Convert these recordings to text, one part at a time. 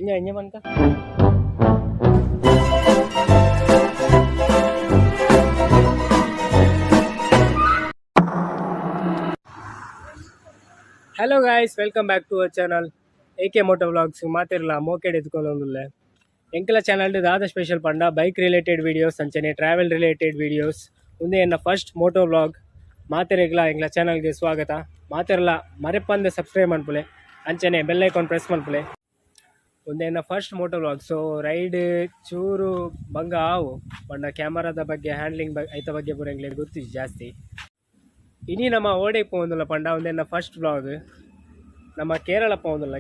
ಇಂಜ ಇಂಜ ಪನ್ಕ. Hello guys, welcome back to our channel A K Moto vlogs. ಮಾತಿರಲ್ಲ ಮೋಕೆಡ್ ಎತ್ಕೊಂಡೊಂದುಲ್ಲೆ. ಎಂಕಲ ಚಾನಲ್ ದಾದ ಸ್ಪೆಷಲ್ ಪಂಡ ಬೈಕ್ ರಿಲೇಟೆಡ್ ವೀಡಿಯೋಸ್ ಅಂಚನೆ ಟ್ರಾವೆಲ್ ರಿಲೇಟೆಡ್ ವೀಡಿಯೋಸ್. ಉಂದೆ ಎನ್ನ ಫಸ್ಟ್ ಮೋಟೋ ವ್ಲಾಗ್. ಮಾತೆರೆಗ್ಲ ಎಂಕ್ಲ ಚಾನಲ್ಗೆ ಸ್ವಾಗತ. ಮಾತೆರ್ಲ ಮರೆಪಂದೆ ಸಬ್ಸ್ಕ್ರೈಬ್ ಮನ್ಪುಲೆ, ಅಂಚನೆ ಬೆಲ್ ಐಕಾನ್ ಪ್ರೆಸ್ ಮನ್ಪುಲೆ. ಉಂದೆ ಎನ್ನ first Moto vlog, so ride ಚೂರು ಬಂಗ ಆವು. ಪಂಡ ಕ್ಯಾಮರಾದ ಬಗ್ಗೆ, ಹ್ಯಾಂಡ್ಲಿಂಗ್ ಬಗ್ಗೆ, ಐತ ಬಗ್ಗೆ ಪೂರ ಎಂಕ್ಲೆಗ್ ಗೊತ್ತಿಜ್ಜಿ ಜಾಸ್ತಿ. ಇನಿ ನಮ್ಮ ಓಡೆಗ್ ಪೋವೊಂದುಲ್ಲ ಪಂಡ, ಉಂದೆನ್ನ ಫಸ್ಟ್ ವ್ಲಾಗ್, ನಮ್ಮ ಕೇರಳ ಪೋವೊಂದುಲ್ಲ.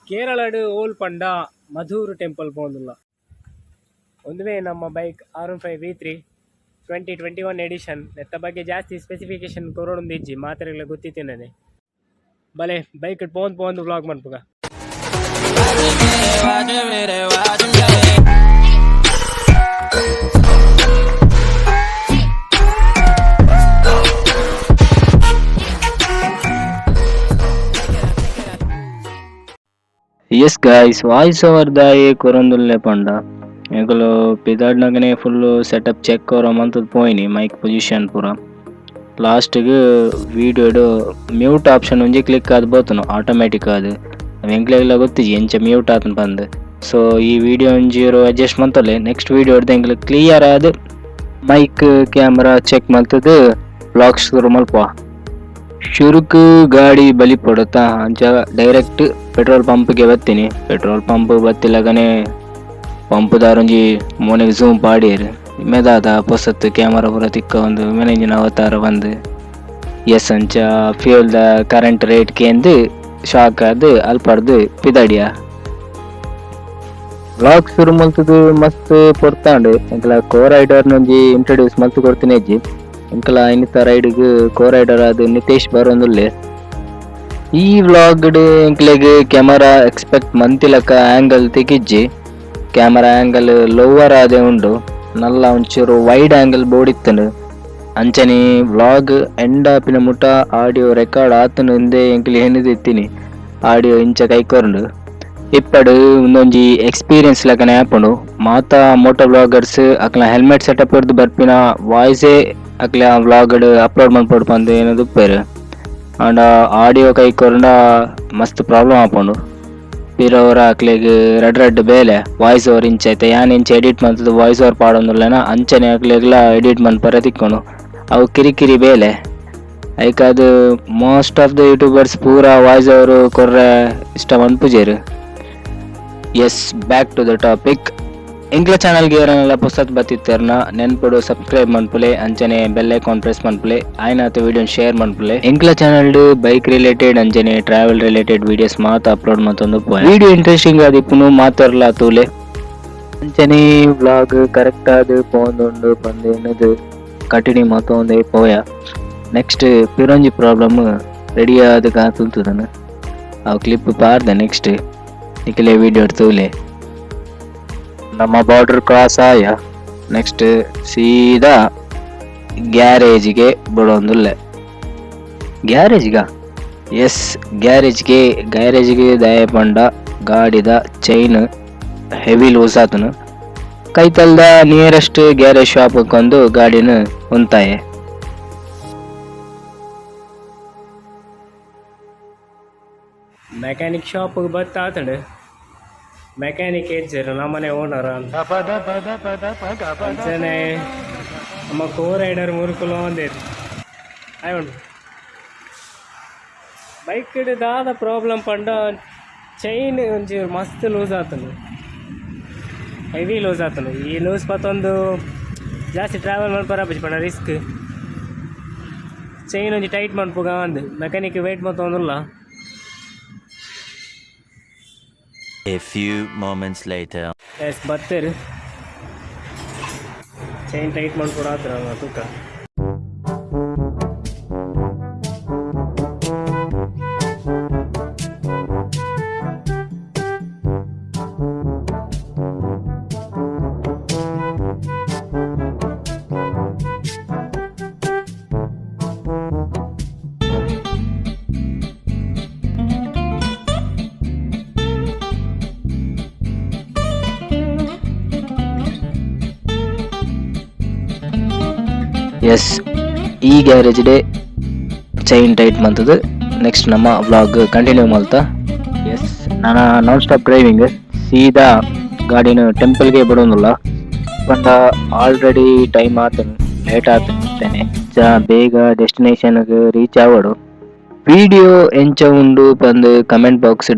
ಕೇರಳಡ್ ಓಲ್ ಪಂಡ ಮಧೂರು ಟೆಂಪಲ್ ಪೋವೊಂದುಲ್ಲ. ಒಂದುವೇ ನಮ್ಮ ಬೈಕ್ ಆರ್ 15 ವಿ3, 2021 ಎಡಿಷನ್. ನೆತ್ತ ಬಗ್ಗೆ ಜಾಸ್ತಿ ಸ್ಪೆಸಿಫಿಕೇಶನ್ ಕೊರೊಡೊಂದು ಇಜ್ಜಿ, ಮಾತೆರೆಗ್ಲ ಗೊತ್ತಿತ್ತಿನನೆ. ಬಲೆ, ಬೈಕ್ ಪೋಂದು ಪೋಂದು ವ್ಲಾಗ್ ಮನ್ಪುಗ. ಎಸ್ ಗಾಯ್ಸ್, ವಾಯ್ಸ್ ಓವರ್ ದಾಯೆ ಕೊರೊಂದುಲ್ಲೆ ಪಂಡ, ಎಂಕುಲು ಪಿದಾಡ್ನಗನೆ ಫುಲ್ ಸೆಟಪ್ ಚೆಕ್ ಕೊರ ಮಂತುದು ಪೋಯಿನಿ. ಮೈಕ್ ಪೊಸಿಷನ್ ಪೂರ ಲಾಸ್ಟ್ಗ್ ವೀಡಿಯೋಡ್ ಮ್ಯೂಟ್ ಆಪ್ಷನ್ ಒಂಜಿ ಕ್ಲಿಕ್ ಆದ್ ಬೋತುನು ಆಟೋಮ್ಯಾಟಿಕ್ ಆದ್. ಎಂಕ್ಲೆಗ್ಲ ಗೊತ್ತಿಜಿ ಎಂಚ ಮ್ಯೂಟ್ ಆತುಂಡು ಪಂದ್. ಸೊ ಈ ವಿಡಿಯೋ ಒಂಜಿ ಅಡ್ಜಸ್ಟ್ ಮಂತೊಲೆ. ನೆಕ್ಸ್ಟ್ ವಿಡಿಯೋ ಎಂಕ್ಲೆ ಕ್ಲಿಯರ್ ಆದ್ ಮೈಕ್ ಕ್ಯಾಮರಾ ಚೆಕ್ ಮಲ್ತುದು ವ್ಲಾಗ್ ಶುರು ಮಲ್ಪುವ. ಶುರುಕ್ ಗಾಡಿ ಬಲಿಪೊಡುತ್ತ ಅಂಚ ಡೈರೆಕ್ಟ್ ಪೆಟ್ರೋಲ್ ಪಂಪ್ಗೆ ಬತ್ತೀನಿ. ಪೆಟ್ರೋಲ್ ಪಂಪ್ ಬತ್ತಿಲಗನೆ ಪಂಪುದಾರೊಂಜಿ ಮೋನೆಗ್ ಝೂಮ್ ಪಾಡಿಯೆರ್. ಮೆದಾದ ಪೊಸತ್ ಕ್ಯಾಮರಾ ಪೂರ ತಿಕ್ಕ ಒಂದು ಮೆನೆಂಜಿನ ಅವತಾರ ಬಂದು. ಎಸ್, ಅಂಚ ಫ್ಯೂಲ್ ದ ಕರೆಂಟ್ ರೇಟ್ ಕೇಂದ್ ಶಾಕ್ ಆದ್ ಅಲ್ಪರ್ದ್ ಪಿದಡಿಯ. ವ್ಲಾಗ್ ಶುರು ಮಲ್ತುದು ಮಸ್ತ್ ಪೊರ್ತಾಂಡ್. ಎಂಕಲ ಕೋ ರೈಡರ್ ನೊಂಜಿ ಇಂಟ್ರೊಡ್ಯೂಸ್ ಮಲ್ತ್ ಕೊರ್ತಿನ ಇಜ್ಜಿ. ಎಂಕಲ ಇನ್ನಿತ ರೈಡ್ ಗ್ ಕೋ ರೈಡರ್ ಆದ್ ನಿತೇಶ್ ಬರೊಂದುಲ್ಲೆ. ಈ ವ್ಲಾಗ್ ಡ್ ಎಂಕ್ಲೆಗ್ ಕ್ಯಾಮರಾ ಎಕ್ಸ್ಪೆಕ್ಟ್ ಮಂತಿಲಕ ಆಂಗಲ್ ತಿಕಿಜ್ಜಿ. ಕ್ಯಾಮರಾ ಆಂಗಲ್ ಲೋವರ್ ಆದೆ ಉಂಡು. ನಲ್ಲ ಒಂಚೂರು ವೈಡ್ ಆಂಗಲ್ ಬೋಡಿತ್ತುಂಡು. ಅಂಚನೆ ವ್ಲಾಗ್ ಎಂಡ್ ಆಪಿನ ಮುಟ ಆಡಿಯೋ ರೆಕಾರ್ಡ್ ಆತುಂಡು ಇಂದೇ ಎಂಕ್ಲೆ ಎನ್ನುದಿತ್ತಿನಿ. ಆಡಿಯೋ ಇಂಚ ಕೈಕೊರ್ಂಡು. ಇಪ್ಪಡು ಉಂದೊಂಜಿ ಎಕ್ಸ್ಪೀರಿಯನ್ಸ್ ಲಕನೆ ಆಪುಂಡು. ಮಾತ ಮೋಟೋ ವ್ಲಾಗರ್ಸ್ ಅಕ್ಲ ಹೆಲ್ಮೆಟ್ ಸೆಟಪ್ ರ್ದ್ ಬರ್ಪಿನ ವಾಯ್ಸೇ ಅಕ್ಲೆ ವ್ಲಾಗ್ ಡ್ ಅಪ್ಲೋಡ್ ಮನ್ಪೊಡು ಪಂದ್ ಎನ್ನುದುಪ್ಪೆರ್. ಆಂಡ ಆಡಿಯೋ ಕೈ ಕೊರ್ಂಡ ಮಸ್ತ್ ಪ್ರಾಬ್ಲಮ್ ಆಪುಂಡು. ಪಿರ ಒರ ಅಕ್ಲೆಗ್ ರಡ್ಡ್ ರಡ್ಡ್ ಬೇಲೆ. ವಾಯ್ಸ್ ಓವರ್ ಇಂಚ ಐತೆ, ಯಾನ್ ಇಂಚ ಎಡಿಟ್ ಮಂತುದು ವಾಯ್ಸ್ ಓವರ್ ಪಾಡೊಂದುಲ್ಲೆನ, ಅಂಚನೆ ಅಕ್ಲೆಗ್ಲ ಎಡಿಟ್ ಮನ್ಪರೆ ತಿಕ್ಕುಂಡು. ಅವು ಕಿರಿಕಿರಿ ಬೇಲೆ. ಐಕಾದ್ ಮೋಸ್ಟ್ ಆಫ್ the YouTubers ಪೂರ ವಾಯ್ಸ್ ಓವರ್ ಕೊರ್ರೆ ಇಷ್ಟ ಮನ್ಪುಜೆರ್. Yes, back to the topic. ಎಂಕ್ಲ ಚಾನಲ್ಗೆ ಏರೆನಲ ಪೊಸತ್ ಬತ್ತಿತ್ತೆರ್ನ ನೆನ್ಪುಡು ಸಬ್ಸ್ಕ್ರೈಬ್ ಮನ್ಪುಲೆ, ಅಂಚನೆ ಬೆಲ್ ಐಕಾನ್ ಪ್ರೆಸ್ ಮನ್ಪುಲೆ, ಆಯ್ನಾತ್ ವಿಡಿಯೋ ಶೇರ್ ಮನ್ಪುಲೆ. ಎಂಕ್ಲ ಚಾನಲ್ ಬೈಕ್ ರಿಲೇಟೆಡ್ ಅಂಚನೆ ಟ್ರಾವೆಲ್ ರಿಲೇಟೆಡ್ ವಿಡಿಯೋಸ್ ಮಾತ ಅಪ್ಲೋಡ್ ಮಲ್ತೊಂದು. ವಿಡಿಯೋ ಇಂಟ್ರೆಸ್ಟಿಂಗ್ ಆದಿಪ್ಪುನು, ಮಾತೆರ್ಲ ತೂಲೆ. ಅಂಚನೆ ವ್ಲಾಗ್ ಕರೆಕ್ಟ್ ಆದ್ ಪೋವೊಂದುಂಡು ಪಂದ್ ಎನ್ನುದು ಕಂಟಿನ್ಯೂ ಮಲ್ತೊಂದೇ ಪೋಯ. ನೆಕ್ಸ್ಟ್ ಪಿರೊಂಜಿ ಪ್ರಾಬ್ಲಮ್ ರೆಡಿ ಆದ್ ಕಾತುಂತುದನ. ಅವು ಕ್ಲಿಪ್ ಪಾರ್ದ ನೆಕ್ಸ್ಟ್, ನಿಕಲೆ ವಿಡಿಯೋ ತೂಲೆ. ನಮ್ಮ ಬಾರ್ಡರ್ ಕ್ರಾಸ್ ಆಯ, ನೆಕ್ಸ್ಟ್ ಸೀದಾ ಗ್ಯಾರೇಜ್ಗೆ ಬಡೊಂದುಲ್ಲೆ. ಗ್ಯಾರೇಜ್ಗ, ಎಸ್, ಗ್ಯಾರೇಜ್ಗೆ. ಗ್ಯಾರೇಜ್ಗೆ ದಾಯೆ ಪಂಡ ಗಾಡಿದ ಚೈನ್ ಹೆವಿ ಲೂಸ್ ಆತನು. ಕೈತಲ್ದ ನಿಯರೆಸ್ಟ್ ಗ್ಯಾರೇಜ್ ಶಾಪ್ ಕೊಂದು ಗಾಡಿನ ಉಂತಾಯೆ. ಮೆಕ್ಯಾನಿಕ್ ಶಾಪ್ ಬತ್ತಾತಂಡು. ಮೆಕ್ಯಾನಿಕ್ ಏಜ್ಜೆರ್, ನಮ್ಮನೆ ಓನರ್ ಅಂತ. ಅಂಚನೆ ನಮ್ಮ ಕೋ ರೈಡರ್ ಮುರುಕುಲು ಒಂದೇರು. ಆಯ್ ಉಂಡು. ಬೈಕ್ ದಾದ ಪ್ರಾಬ್ಲಮ್ ಪಂಡ ಚೈನ್ ಒಂಚೂರು ಮಸ್ತ್ ಲೂಸ್ ಆತುಂಡು, ಹೆವಿ ಲೂಸ್ ಆತುಂಡು. ಈ ಲೂಸ್ ಪತ್ತೊಂದು ಜಾಸ್ತಿ ಟ್ರಾವೆಲ್ ಮನ್ಪರ ಆಪುಜಿ ಪಂಡ ರಿಸ್ಕ್. ಚೈನ್ ಒಂಜಿ ಟೈಟ್ ಮನ್ಪುಗ ಅಂದ್ ಮೆಕ್ಯಾನಿಕ್ ವೇಟ್ ಮಲ್ತೊಂದುಲ್ಲ. A few moments later. S, ಬತ್ತೆರ್. Chain tight ಮನ್ಪೊಡು ಆತ್ರ ತೂಕ. ಎಸ್, ಈ ಗ್ಯಾರೇಜ್ ಡೆ ಚೈನ್ ಟೈಟ್ ಮಂತದು. ನೆಕ್ಸ್ಟ್ ನಮ್ಮ ವ್ಲಾಗ್ ಕಂಟಿನ್ಯೂ ಮಲ್ತ. ಎಸ್, ನಾನ ನಾನ್ ಸ್ಟಾಪ್ ಡ್ರೈವಿಂಗ್, ಸೀದಾ ಗಾಡಿನ ಟೆಂಪಲ್ಗೆ ಬಿಡೋದಿಲ್ಲ ಪಂಡ ಆಲ್ರೆಡಿ ಟೈಮ್ ಆತನು, ಲೇಟ್ ಆತನೆ. ಬೇಗ ಡೆಸ್ಟಿನೇಷನ್ ರೀಚ್ ಆವಡು. ವಿಡಿಯೋ ಎಂಚ ಉಂಡು ಪಂದ್ ಕಮೆಂಟ್ ಬಾಕ್ಸ್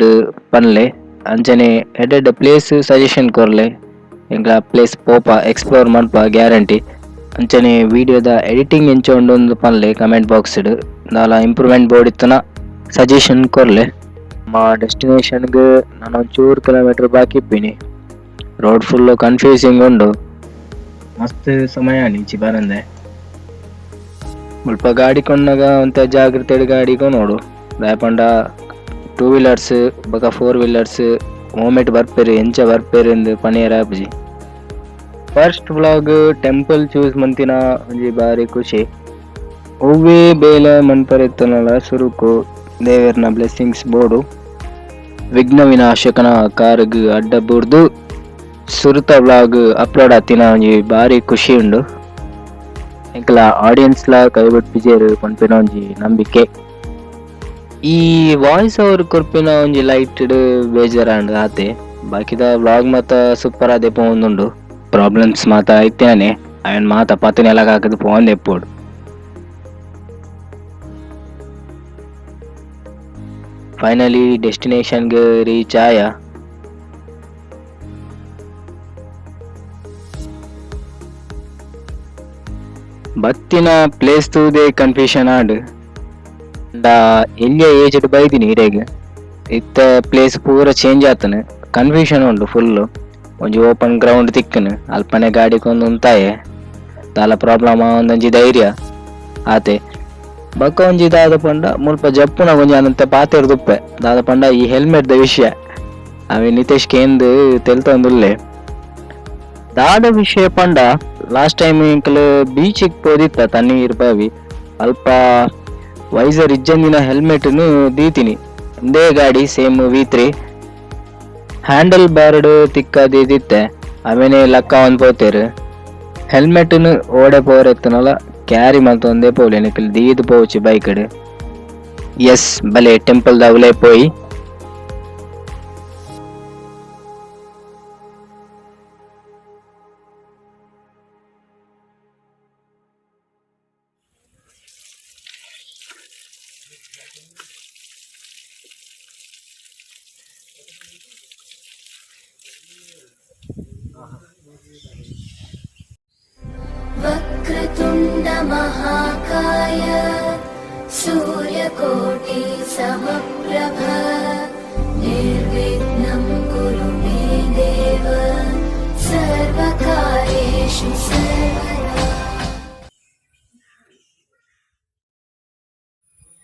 ಪನ್ಲೆ. ಅಂಚನೆ ಎಡ್ಡೆಡ್ಡೆ ಪ್ಲೇಸ್ ಸಜೆಷನ್ ಕೊರ್ಲೆ, ಎಂಕ್ಲ ಪ್ಲೇಸ್ ಪೋಪ, ಎಕ್ಸ್ಪ್ಲೋರ್ ಮನ್ಪ ಗ್ಯಾರಂಟಿ. ಅಂಚನೆ ವಿಡಿಯೋದ ಎಡಿಟಿಂಗ್ ಎಂಚ ಉಂಡು ಪನ್ಲೆ ಕಮೆಂಟ್ ಬಾಕ್ಸ್. ದಾಲ ಇಂಪ್ರೂವ್ಮೆಂಟ್ ಬೋಡಿತ್ತನ ಸಜೆಷನ್ ಕೊರ್ಲೆ. ನಮ್ಮ ಡೆಸ್ಟಿನೇಷನ್ಗೆ ನಾನು ಒಂಚೂರು ಕಿಲೋಮೀಟರ್ ಬಾಕಿ ಇಪ್ಪಿನಿ. ರೋಡ್ ಫುಲ್ ಕನ್ಫ್ಯೂಸಿಂಗ್ ಉಂಡು. ಮಸ್ತ್ ಸಮಯ ಇಂಚಿ ಬರಂದೆ. ಮುಲ್ಪ ಗಾಡಿ ಕೊಂಡಾಗ ಒಂತೆ ಜಾಗ್ರತೆ ಗಾಡಿ ನೋಡು. ದಾಯೆ ಪಂಡ ಟೂ ವೀಲರ್ಸ್ ಬೊಕ ಫೋರ್ ವೀಲರ್ಸ್ ಮೂಮೆಂಟ್ ಬರ್ಪೆರ್, ಎಂಚ ಬರ್ಪೆರ್ ಇಂದ್ ಪನಿಯರ ಆಪುಜಿ. ಫಸ್ಟ್ ವ್ಲಾಗ್ ಟೆಂಪಲ್ ಚೂಸ್ ಮಂತಿನ ಒಂಜಿ ಬಾರಿ ಖುಷಿ. ಒವ್ವೇ ಬೇಲೆ ಮನ್ಪರೆ ಇತ್ತುಂಡಲ ಸುರುಕು ದೇವೆರ್ನ ಬ್ಲೆಸ್ಸಿಂಗ್ಸ್ ಬೋಡು. ವಿಘ್ನ ವಿನಾಶಕನ ಕಾರ್ಗ್ ಅಡ್ಡ ಬೂರ್ದು ಸುರುತ ವ್ಲಾಗ್ ಅಪ್ಲೋಡ್ ಆತಿನ ಒಂಜಿ ಬಾರಿ ಖುಷಿ ಉಂಡು. ಎಂಕಲ ಆಡಿಯನ್ಸ್ ಲ ಕೈ ಬುಡ್ಪಿಜೆರ್ ಪನ್ಪಿನ ಒಂಜಿ ನಂಬಿಕೆ. ಈ ವಾಯ್ಸ್ ಓವರ್ ಕೊರ್ಪಿನ ಒಂಜಿ ಲೈಟ್ ಡ್ ಬೇಜಾರಾಂಡ್ ಆತೆ. ಬಾಕಿದ ವ್ಲಾಗ್ ಮಾತ ಸೂಪರ್ ಆದೆ ಪೋವೊಂದುಂಡು. ಪ್ರಾಬ್ಲಮ್ಸ್ ಮಾತ ಇತ್ತೇನೆ, ಅವೆನ್ ಮಾತ ಪತ್ತ್ ನೆಲಕ್ ಹಾಕುದು ಪೋವೊಂದೆ ಇಪ್ಪೊಡು. ಫೈನಲಿ ಡೆಸ್ಟಿನೇಷನ್ ಗ್ ರೀಚ್ ಆಯ. ಬತ್ತಿನ ಪ್ಲೇಸ್ ತೂದೆ ಕನ್ಫ್ಯೂಷನ್ ಆಂಡ್. ಪಂಡ ಎಲ್ಯ ಏಜ್ ಡ್ ಬೈದಿನಿ ಇಡೆಗ್. ಇತ್ತೆ ಪ್ಲೇಸ್ ಪೂರ ಚೇಂಜ್ ಆತುಂಡು, ಕನ್ಫ್ಯೂಷನ್ ಉಂಡು ಫುಲ್. ಒಂಜಿ ಓಪನ್ ಗ್ರೌಂಡ್ ತಿಕ್ಕುನು, ಅಲ್ಪನೆ ಗಾಡಿ ಕೊಂದು ಉಂತಾಯೆ. ದಾಲ ಪ್ರಾಬ್ಲಮ್ ಒಂಜಿ ಧೈರ್ಯ ಆತೆ. ಬೊಕ ಒಂಜಿ ದಾದ ಪಂಡ, ಮುಲ್ಪ ಜಪ್ಪುನ ಒಂಜಿ ಅನಂತ ಪಾತೆರ್ದುಪ್ಪೆ. ದಾದ ಪಂಡ ಈ ಹೆಲ್ಮೆಟ್ ದ ವಿಷಯ ಅವೆ ನಿತೇಶ್ ಕೇಂದ್ ತೆಲ್ತೊಂದುಲ್ಲೆ. ದಾದ ವಿಷಯ ಪಂಡ, ಲಾಸ್ಟ್ ಟೈಮ್ ಎಂಕುಲು ಬೀಚ್ ಪೋದಿತ್ತ ತಣ್ಣೀರ್ ಬಾವಿ. ಅಲ್ಪ ವೈಸರ್ ಇಜ್ಜಂದಿನ ಹೆಲ್ಮೆಟ್ ನು ದೀತಿನಿ. ಉಂದೇ ಗಾಡಿ ಸೇಮ್ ವಿ3. ಹ್ಯಾಂಡಲ್ ಬಾರ್ಡ್ ತಿಕ್ಕ ದೀದಿತ್ತೆ, ಅವೆನೆ ಲಕ್ಕ ಪೋತೆರ್. ಹೆಲ್ಮೆಟ್ ನು ಓಡೆ ಪೋರೆತ್ತನಲ ಕ್ಯಾರಿ ಮಲ್ತೊಂದೇ ಪೋಲೆ, ನಿಕುಲು ದೀದ್ ಪೋವೊಚಿ ಬೈಕ್ ಡ್. ಎಸ್, ಬಲೆ ಟೆಂಪಲ್ ದ ಉಲಯಿ ಪೋಯಿ. वक्रतुण्ड महाकाय, सूर्यकोटि समप्रभ, निर्विघ्नं कुरु मे देव, सर्वकार्येषु सर्वदा.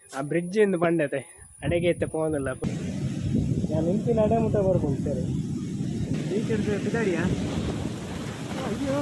ಆ ಬ್ರಿಡ್ಜ್ ಇಂದು ಬಂಡತೆ ಅಡೆಗೆ ಇತ್ತೆ ಪೋವೊಂದುಲ್ಲ. ಯಾನ್ ಇಂಚಿನ ಅಡೆ ಮುಟ್ಟ ಬರ್ಪುಂಡು ಸರಿ. ಬೀಚ್ ಪಿದಾಡಿಯಾ. ಅಯ್ಯೋ.